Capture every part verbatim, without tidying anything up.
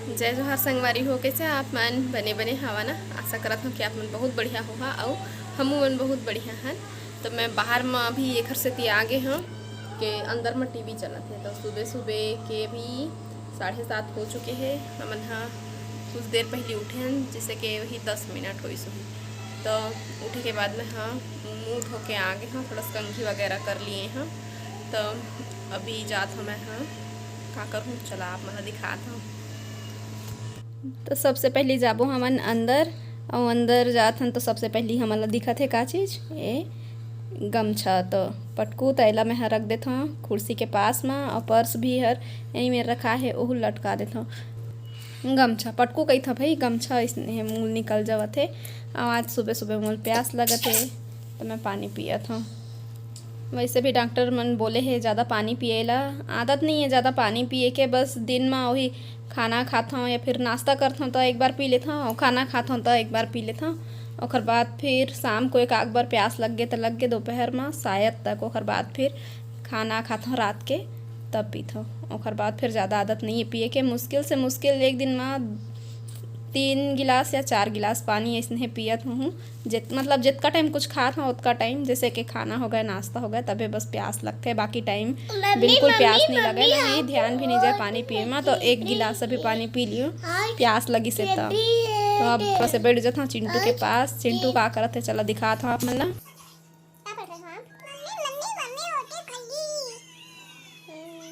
जय जोहार संगवारी हो, कैसे आप मन? बने बने हवा ना? आशा करत हूँ कि आप मन बहुत बढ़िया होहा, अउ हमू मन बहुत बढ़िया हन। तो मैं बाहर म अभी एखर सेती आ गे हूँ के अंदर म टीवी चलत हे। तो सुबह सुबह के भी साढ़े सात हो चुके हे। हमन ह कुछ देर पहली उठे हन, जैसे कि वही दस मिनट होइस होही। तो उठे के बाद मैं ह मुंह धो के आ गे हूँ, थोड़ा सा कंघी वगैरह कर लिए हूँ। तो अभी जात हूँ मैं ह का करूँ, चला आप मन ल दिखात हूँ। तो सबसे पहली जाबो हमन अंदर, अउ अंदर जात हन तो सबसे पहली हमन ला दिखत हे का चीज, ए गमछा। तो पटकू त एला मैं ह रख देथव कुर्सी के पास म, अउ पर्स भी हर यही मेर रखा हे, ओहू लटका देथव। गमछा पटकू कहिथव भाई, गमछा इसने मुल निकल जावत हे। अउ आज सुबह सुबह मुल प्यास लगत हे, तो मैं पानी पियत हव। वैसे भी डॉक्टर मन बोले हे ज़्यादा पानी पिए ला। आदत नहीं है ज़्यादा पानी पिए के, बस दिन में वही खाना खात हव या फिर नाश्ता करत हव तो एक बार पी लेत हव, और खाना खात हव तो एक बार पी लेत हव। ओकर बाद फिर शाम को एक आध बार प्यास लग गे तो लग गे, दोपहर में शायद तक। ओकर बाद फिर खाना खात हव रात के, तब पीत हव। ओकर बाद फिर ज़्यादा आदत नहीं है पिए के। मुश्किल से मुश्किल एक दिन में तीन गिलास या चार गिलास पानी ऐसने पियत हूँ। जित मतलब जितका टाइम कुछ खात हव, उतका टाइम, जैसे कि खाना हो गए, नाश्ता हो गए, तबे बस प्यास लगथे, बाकी टाइम बिल्कुल प्यास नहीं लगे, नहीं ध्यान भी नहीं जाए पानी पिए में। तो एक गिलास अभी पानी पी लियो, प्यास लगी से तब। तो अब थोड़ा से बैठ जात हव चिंटू के पास। चिंटू का करत हे, चला दिखात हव आप मन ला। का पढ़ रहे हो आप? मम्मी, मम्मी, मम्मी रोटी खाई। हम्म।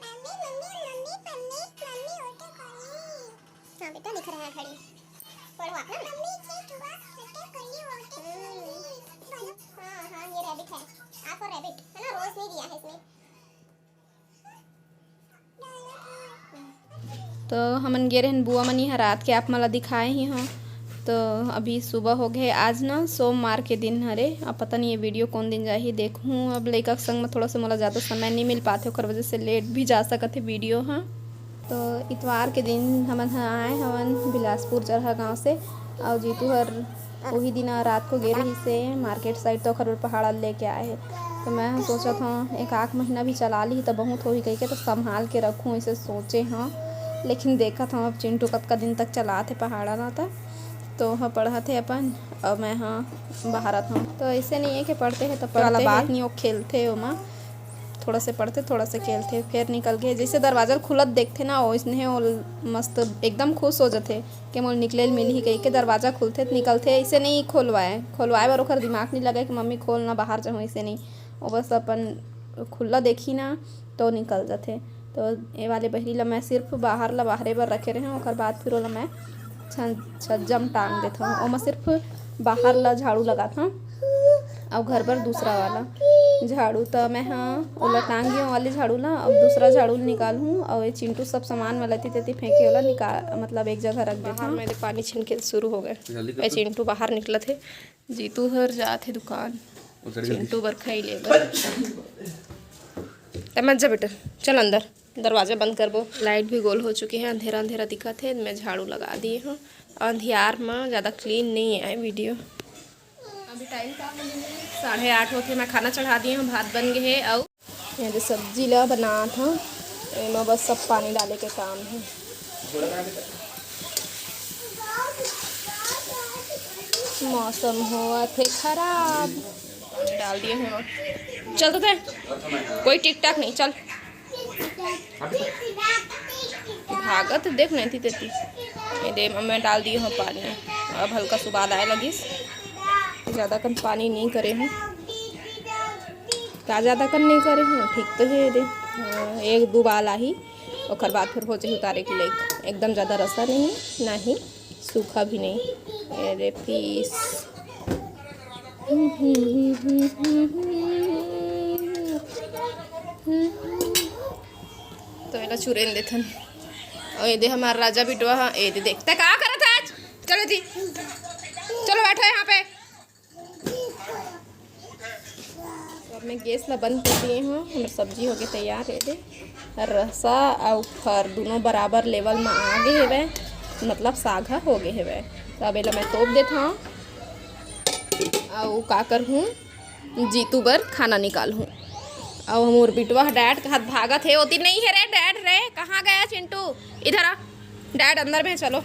Mummy, mummy, mummy, mummy, mummy रोटी खाई। हाँ बेटा, लिख रहे हैं घड़ी। पढ़ो आप ना। मम्मी, चिंटुआ रोटी खाई, रोटी खाई। हम्म। बोलो। हाँ, हाँ, ये रैबिट है। आपको रैबिट है ना, रोज नहीं दिया है इसमें। तो हमन गे रहन बुआ मनी ह रात के, आप मन ला दिखाए ही हव। तो अभी सुबह हो गए, आज ना सोमवार के दिन हरे। अब पता नहीं ये वीडियो कौन दिन जाही, देखहूँ। अब लइका के संग में थोड़ा सा मोला ज़्यादा समय नहीं मिल पाथे, ओकर वजह से लेट भी जा सकत हे वीडियो ह। तो इतवार के दिन हमन ह आए हवन बिलासपुर चरहा गांव से, और जीतू हर वही दिन रात को गे रहिस हे मार्केट साइड, तो ओकर बर पहाड़ा लेके आए हे। तो मैं ह सोचत हव एक आध महीना भी चला ली तो बहुत होही कहिके, तो संभाल के रखूँ, ऐसे सोचे हव। लेकिन देखत हव अब चिंटू कतका दिन तक चलात हे पहाड़ा ला, त तो ह पढ़त हे अपन, और मैं ह बहारत हव। तो ऐसे नहीं है कि पढ़ते हैं तो पढ़ते वाला बात नहीं, वो खेलते ओमा। थोड़ा से पढ़थे, थोड़ा से खेलथे, फेर निकल गे। जैसे दरवाजा ल खुलत देखथे ना, ओइसने ओ मस्त एकदम खुश हो जथे कि मोल निकले ल मिलही कहिके। दरवाजा खुलथे त निकलथे, ऐसे नहीं खोलवाए, खोलवाए बर ओकर दिमाग नहीं लगे कि मम्मी खोल ना, बाहर जाहूँ, ऐसे नहीं। वो बस अपन खुल्ला देखी ना तो निकल जथे। तो ये वाले बहरी ला मैं सिर्फ बाहर ला बाहरे बर रखे रहे हूँ, ओकर बाद फिर ओला मैं छन-, छज्जा म टांग देथव। ओमा सिर्फ बाहर ला झाड़ू लगाथव, अउ घर बर दूसरा वाला झाड़ू। त मैं ह ओला टांग दियो वाले झाड़ू ला, अब दूसरा झाड़ू निकालहूँ, अउ ये चिंटू सब सामान वाला एती तेती फेंके, ओला निकाल, मतलब एक जगह रख देथव। मैं पानी छिनके शुरू हो गए। ए चिंटू बाहर निकलत हे, जीतू हर जात हे दुकान चिंटू बर खाई ले बर। त मत जा बेटा, चल अंदर। दरवाजा बंद करबो। लाइट भी गोल हो चुके हे, अंधेरा अंधेरा दिखत हे। मैं झाड़ू लगा दिए हूँ, अंधियार में ज़्यादा क्लीन नहीं आए वीडियो। अभी टाइम का हो गे हे? साढ़े आठ होथे। मैं खाना चढ़ा दिए हूँ, भात बन गए हे। अउ ये दे सब्जी ला बनात हूँ, एमा बस सब पानी डाले के काम हे। मौसम होवत हे खराब। पानी डाल दिए हूँ। चल तो थे, कोई टिक टाक नहीं, चल। भागत देख नहीं थी तेती। ये दे, मैं डाल दिए हूँ पानी। अब हल्का सुबाद आए लगिस। ज़्यादा कन पानी नहीं करे हूँ। का ज़्यादा कन नहीं करे हूँ, ठीक तो है ये दे। हाँ, एक दो बाल आही, ओकर बाद फिर हो जाही उतारे के लायक। एकदम ज़्यादा रसा नहीं, ना ही सूखा भी नहीं। ये दे पीस। तो एला चुरेन देथन। और ये दे हमार राजा बिटवा हा, ये दे देख, तै का करत है आज? चलो जी, चलो बैठो यहाँ पे। तो अब मैं गैस ला बंद कर दिए हूँ, हमार सब्जी हो गई तैयार। ये दे रसा अउ फर दोनों बराबर लेवल में आ गए हवे, मतलब साग ह हो गए हवे। तो अब एला मैं तोप देत हूँ। अउ का करहूँ, जीतू बर खाना निकालहूँ। अउ हमर बिटवा ह डैड के हाथ भागत हे, ओती नहीं है रे डैड रे, कहाँ गया चिंटू? इधर आ। डैड अंदर में है, चलो,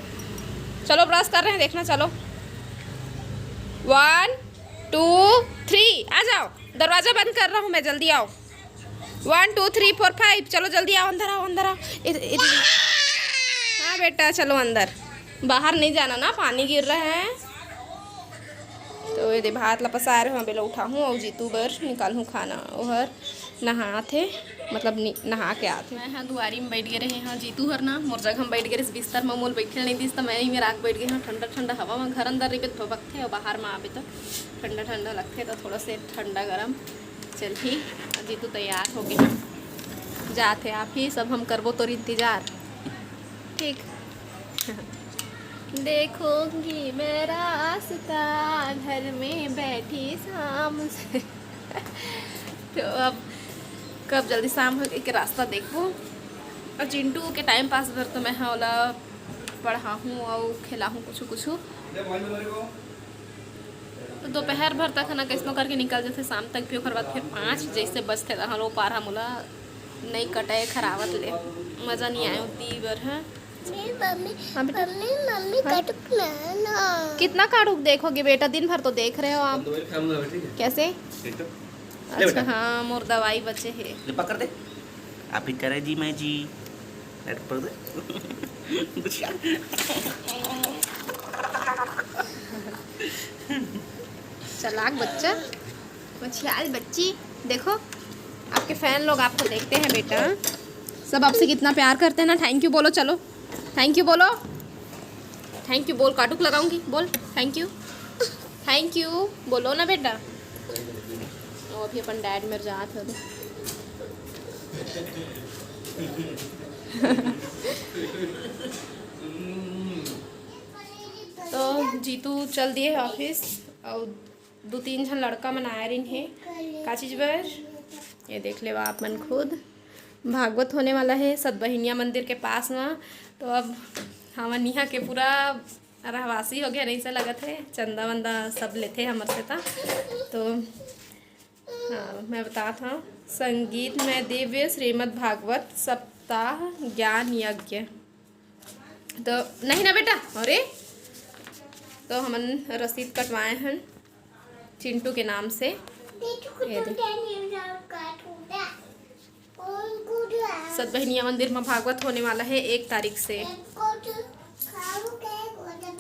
चलो, ब्रश कर रहे हैं, देखना, चलो। वन, टू, थ्री, आ जाओ, दरवाजा बंद कर रहा हूँ मैं, जल्दी आओ। वन, टू, थ्री, फोर, फाइव, चलो जल्दी आओ, अंदर आओ, अंदर आओ। ए, ए, हाँ बेटा, चलो अंदर, बाहर नहीं जाना ना, पानी गिर रहा है। तो ये दे, भात ला पसार हूँ, अबे ला उठाहूँ अउ जीतू बर निकालहूँ खाना। ओहर नहात हे, मतलब नि-, नहा के आत हे। मैं हा दुआरी में बैठ गे रहे हाँ, जीतू हर ना मोर जगह में बैठ गे रहिस, बिस्तर में मोल बैठे नहीं दिस, त मैं ही मेरा आके बैठ गए हाँ। ठंडा ठंडा हवा में घर अंदर रहिबे तो भभकथे, अउ बाहर में आबे तो ठंडा ठंडा लगथे, तो थोड़ा से ठंडा गरम चलही। अउ जीतू तैयार हो गए हाँ, जात हे। आप ही सब हम करबो तोर इंतजार, ठीक। देखूंगी मैं रास्ता, घर में बैठी शाम से। तो अब कब जल्दी शाम हो के रास्ता देखबो। और चिंटू के टाइम पास बर तो मैं हा ओला पढ़ाहूँ अउ खिलाहूँ कुछ कुछ। तो दोपहर भर तक है ना, कैसनो करके निकल जाथे, शाम तक भी। ओकर बाद फिर पाँच जैसे बजथे, तहाँ लो पार हम ओला नई कटाए खरावत ले, मजा नहीं आए उतनी बर है। नहीं, मम्मी, हाँ बेटा। मम्मी, मम्मी, हाँ? कटुक ना, ना। कितना काटुक देखोगे बेटा, दिन भर तो देख रहे हो आप। दवाई खा लूंगा, ठीक है? कैसे? ठीक है। ले अच्छा, बेटा। हाँ, मोर दवाई बचे है। ले पकड़ दे। आप ही करे जी, मैं जी। ले पकड़ दे। गुस्सा। चालाक बच्चा, होशियार बच्ची। देखो, आपके फैन लोग आपको देखते हैं बेटा, सब आपसे कितना प्यार करते हैं ना। थैंक यू बोलो, चलो थैंक यू बोलो, थैंक यू बोल, काटुक लगाऊंगी, बोल थैंक यू, थैंक यू बोलो ना बेटा। वो अभी अपन डैड मेर जात हे। तो जीतू चल दिए हे ऑफिस, और दो तीन झन लड़का मन आए रहिन हे। का चीज बर? ये देख लेवा आप मन खुद, भागवत होने वाला है सतबहिनिया मंदिर के पास में। तो अब हमन इहाँ के पूरा रहवासी हो गया, ऐसा लगत है, चंदा वंदा सब लेथे हमर से ता। तो हाँ, मैं बतात हूँ, संगीत में दिव्य श्रीमद् भागवत सप्ताह ज्ञान यज्ञ। तो नहीं ना बेटा, अरे, तो हमन रसीद कटवाए हन चिंटू के नाम से। ये दे। सतबहिनिया मंदिर में भागवत होने वाला है एक तारीख से।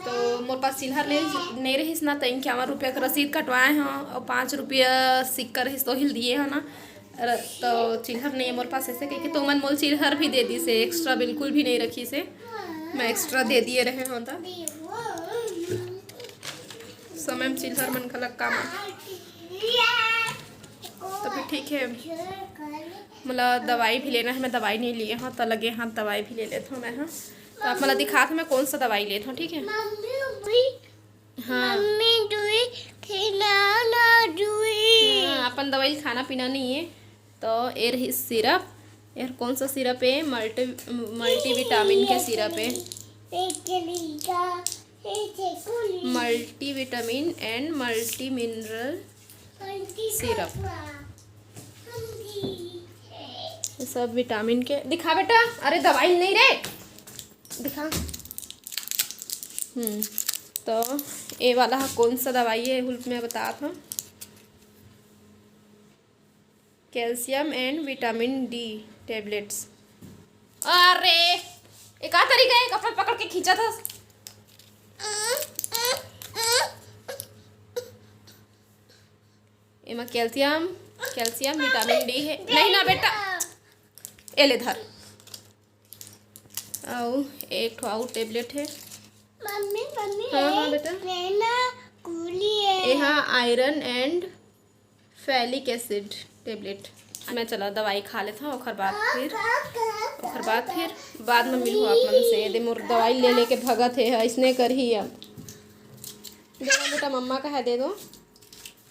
तो मोर पास चिल्हर नहीं, नहीं रहिस ना, तो इक्यावन रुपया का रसीद कटवाए हूँ और पाँच रुपया सिक्का रहिस, तो हिल दिए हो ना। र-, तो चिल्हर नहीं है मोर पास, ऐसे कह के तो मन मोल चिल्हर भी दे दी से, एक्स्ट्रा बिल्कुल भी नहीं रखी से। मैं एक्स्ट्रा दे दिए रहे हों तो समय में चिल्हर मन का लग काम। तो फिर ठीक है, मोला दवाई भी लेना है, मैं दवाई नहीं लिए हूँ, तो लगे हाथ दवाई भी ले लेता हूँ मैं। हाँ, तो आप मोला दिखात हूँ मैं कौन सा दवाई लेता हूँ, ठीक है? मम्मी, हाँ। मम्मी, दूई खिलाना, दूई। हाँ, अपन दवाई खाना पीना नहीं है। तो ये रही सिरप। यार, कौन सा सिरप है? मल्टी, मल्टीविटामिन के सिरप है। एक लीटर, एक गोली। Multivitamin and multi mineral syrup। ये सब विटामिन के। दिखा बेटा, अरे दवाई नहीं रे, दिखा। हम्म, तो ये वाला हा कौन सा दवाई है, हुल्प में बतात हूँ। Calcium and vitamin D tablets। अरे, ये का तरीका है, कपड़ा पकड़ के खींचा था। एमा कैल्शियम, कैल्शियम, विटामिन डी है। नहीं ना बेटा, ए ले धर। अउ एक ठो अउ टेबलेट है। मम्मी, मम्मी, हाँ, हाँ, ए, बेटा। ये ना गोली है। ये हाँ, iron and folic acid tablet। मैं चला दवाई खा लेता हूँ, ओखर बाद फिर, ओखर बाद फिर बाद में मिलूँ आप मन से। ये दे मोर दवाई ले लेके भगत है, ऐसने करही अब। दे दो बेटा, मम्मा का है, दे दो।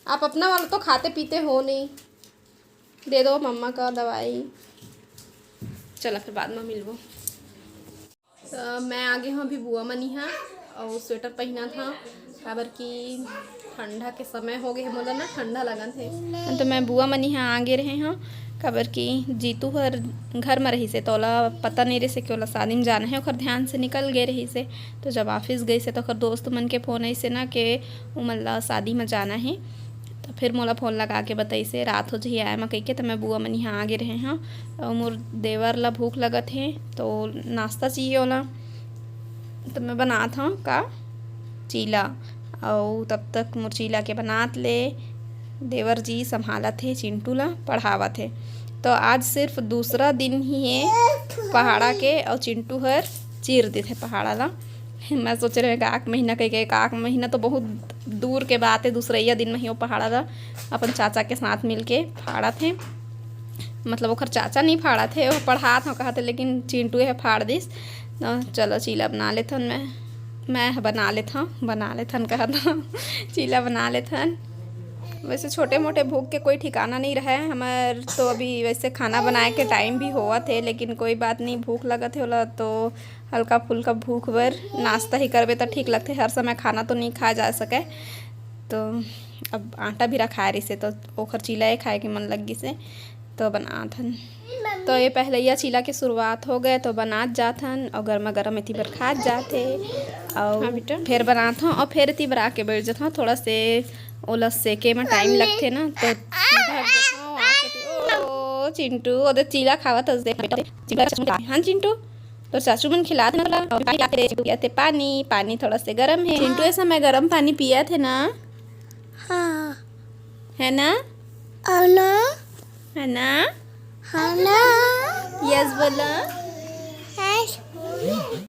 आप अपना वाला तो खाते पीते हो नहीं, दे दो मम्मा का दवाई। चला फिर बाद में मिलबो। तो मैं आ गे हूँ अभी बुआ मन इहाँ, अउ स्वेटर पहिनत हूँ, काबर कि ठंडा के समय हो गए हे, मोला ना ठंडा लगत हे। तो मैं बुआ मन इहाँ आ गे रहे हँव, काबर कि जीतू हर घर म रहिस हे, तो ओला पता नहीं रहिस हे कि ओला शादी में जाना हे, ओकर ध्यान से निकल गे रहिस हे। तो जब ऑफिस गइस हे, तो ओकर दोस्त मन के फोन आइस हे ना कि उमन ला शादी में जाना हे। तो फिर मोला फोन लगा के बताइस हे, रात हो जही आए म कहिके, तो मैं बुआ मन इहाँ आ गे रहे हँव। अउ मोर देवर ला भूख लगत हे, तो नाश्ता चाहिए ओला। तो मैं बनात हँव का चीला, अउ तब तक मोर चीला के बनात ले देवर जी संभालत हे, चिंटू ला पढ़ावत हे। तो आज सिर्फ दूसरा दिन ही हे पहाड़ा के, अउ चिंटू हर चीर देथे पहाड़ा ला। मैं सोचे रहे एकाक महीना कहिके, एकाक महीना तो बहुत दूर के बात हे, दूसरइया दिन में ही वो पहाड़ा ला अपन चाचा के साथ मिलके फाड़त हे। मतलब ओकर चाचा नहीं फाड़त हे, वो पढ़ात हँव कहत हे, लेकिन चिंटू हे फाड़ दिस। तो चलो चीला बना लेथन, मैं मैं ह बना लेथन, बना लेथन कहत हँव, चीला बना लेथन। वैसे छोटे मोटे भूख के कोई ठिकाना नहीं रहे हमर, तो अभी वैसे खाना बनाए के टाइम भी होवत हे, लेकिन कोई बात नहीं, भूख लगत हे ओला तो हल्का फुल्का भूख बर नाश्ता ही करबे त ठीक लगथे। हर समय खाना तो नहीं खाए जा सके। तो अब आटा भी रखाए रहिस हे, तो ओखर चीला ए खाए के मन लग गिस हे, तो बनात हन। तो ये पहलैया चीला के शुरुआत हो गए, तो बनात जात हन अउ गर्मा गर्म एती बर खात जात हे। अउ हाँ बेटा। फिर बनात हँव अउ फिर एती बर आके बैठ जात हँव, थोड़ा से ओला सेके में टाइम लगथे ना, तो ढक देत हँव आके। ओ चिंटू, ओदे चीला खावत हस, देख बेटा, चीला खावत हस। हाँ चिंटू, तो चाचू मन खिलात हे ना, अउ पानी पियात हे, चिंटू पियात हे पानी, पानी थोड़ा से गरम हे। चिंटू ए समय गरम पानी पियात हे ना? हाँ। है ना? हाँ ना? है ना? हाँ ना? यस बोला। यस।